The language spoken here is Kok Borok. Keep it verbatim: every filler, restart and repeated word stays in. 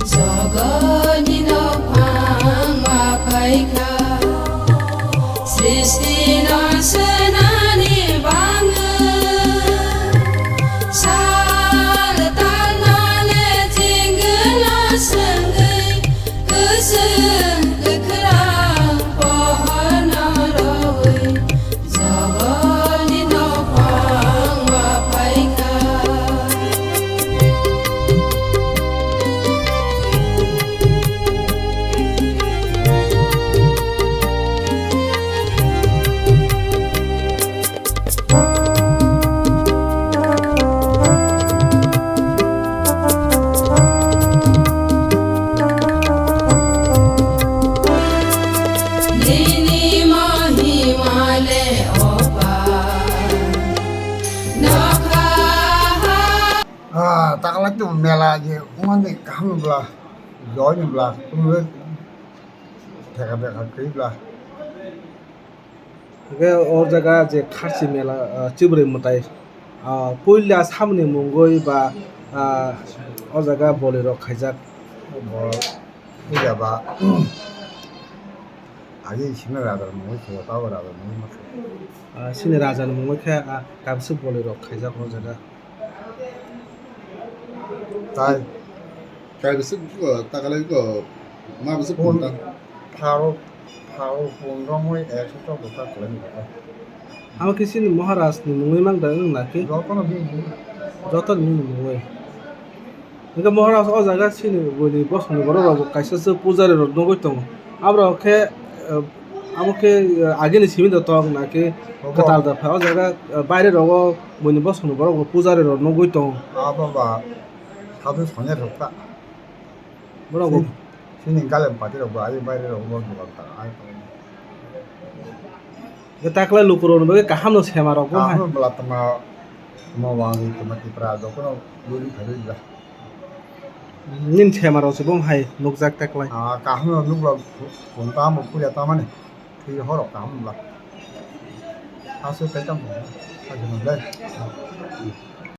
Jagoni no phang ma phaikha, srishti no swnani bangwi, sal tal no le jingno swngwi, kwchwng kwkhrang pohor no rowi. Jagoni no phang ma phaikha. Nini mahima le opa. Ah, taklai tu mela je, umani kaham bla, joy ni bla, kumle theka theka kri bla. Hingke o jaga je Kharchi mela, ah, Chibrwi mwtai, ah, puila samni mungwi ba, ah, o jaga bolirok khaijak. Bo puila ba, agi sini raja mungwi khe, tabo raja mungwi ma khe. Ah, sini raja ni mungwi khe, ah, kaisa bolirok khaijak o jaga. Tai. Kaibisa, uh, takalai ko, ma bisa Pun-, punta. Pharo, pharo pun romoi ekso chok bwsa kwlai ni khe. Amo khe chini Maharaj ni mungwi mang da wng na khe? Jotono bini mungwi. Jotono bini mungwi. Hingke Maharaj o jaga chini buini bosongni borok rok bo kaisa se pujari rok nugwi tongo. Aborok khe, uh, amo khe, uh, agini simi da tong na khe Obo. Kwtal da pha o jaga, uh, baire rogo buini bosongni borok bo pujari rok nugwi tongo. Abo ba. Sadu sonya rok ta. Borok bo. Sini, sini galem pati rok bo, ai baire rok bo dukan ta, ai. Taklai luku rok ni bagwi kaham no sema rok bo hai. Kaham bwla tongma, tongma wngwi tongma Tipra jotono luli khairwi bwla. Nini sema rok se bo hai nukjak taklai. Ah, kaham no nukla phone ta mo puria ta mani. Twi horok kaham bwla. Aswk tei tamo. Aswk no dai.